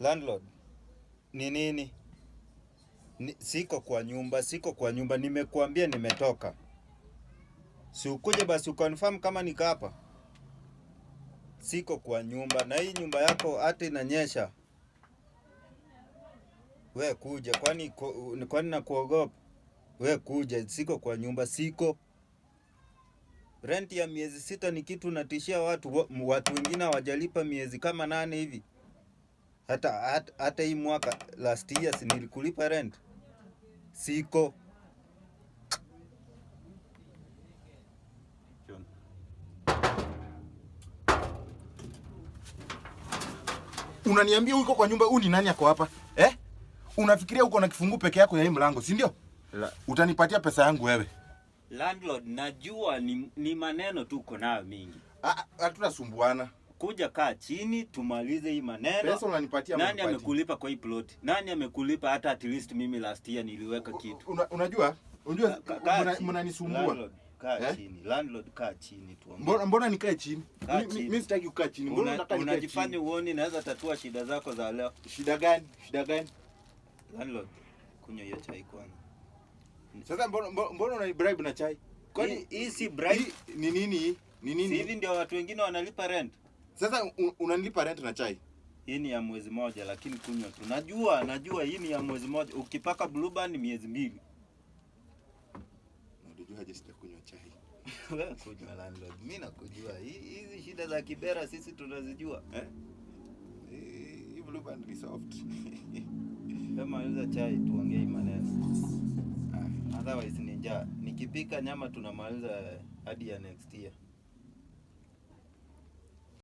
Landlord, ni nini? Siko kwa nyumba, siko kwa nyumba, nimekuambia nimetoka. Si ukuje basi uconfirm kama niko hapa. Siko kwa nyumba na hii nyumba yako hata inanyesha. We kuja, kwani nakuogopa? We kuja, siko kwa nyumba, siko. Rent ya miezi 6 ni kitu natishia watu, watu wengine hawajalipa miezi kama 8 hivi. Hata hii mwaka last year si nilikulipa rent. Siko. Unaniambia uko kwa nyumba, huyu ni nani ako hapa? Eh? Unafikiria uko na kifungu peke yako ya hii mlango, si ndio? Utanipatia pesa yangu wewe. Landlord, najua ni maneno tu uko nayo mingi. Hatunasumbuana. Kuja kaa chini tumalize hii maneno. Pesa unanipatia ama Nani unipatii? amekulipa kwa hii plot? Nani amekulipa hata at least mimi last year niliweka kitu. Unajua? Unajua Kaa chini. mnanisumbua. Landlord, kaa Eh? chini. Landlord, kaa chini tuongee. Mbona nikae chini? Kaa chini. Mimi sitaki kukaa chini. Mbona unataka nikae Unajifanya chini? uone naweza tatua shida zako za leo. Shida gani? Shida gani? Landlord, kunywa hiyo chai kwanza. Sasa mbona unani bribe na chai? Kwani Hii si bribe? Hii ni nini hii? Ni nini? Si hivi ndio watu wengine wanalipa rent? Sasa unanilipa rent na chai? Hii ni ya mwezi moja, lakini kunywa tu. Najua hii ni ya mwezi moja. Ukipaka Blue Band miezi 2. Unajua haja sitakunywa chai. Wewe kunywa landlord. Mimi nakujua. Hizi shida za Kibera sisi tunazijua. Eh? Hii Blue Band ni soft. Wewe maliza chai tuongee maneno. Otherwise ni njaa. Nikipika nyama tunamaliza hadi ya next year.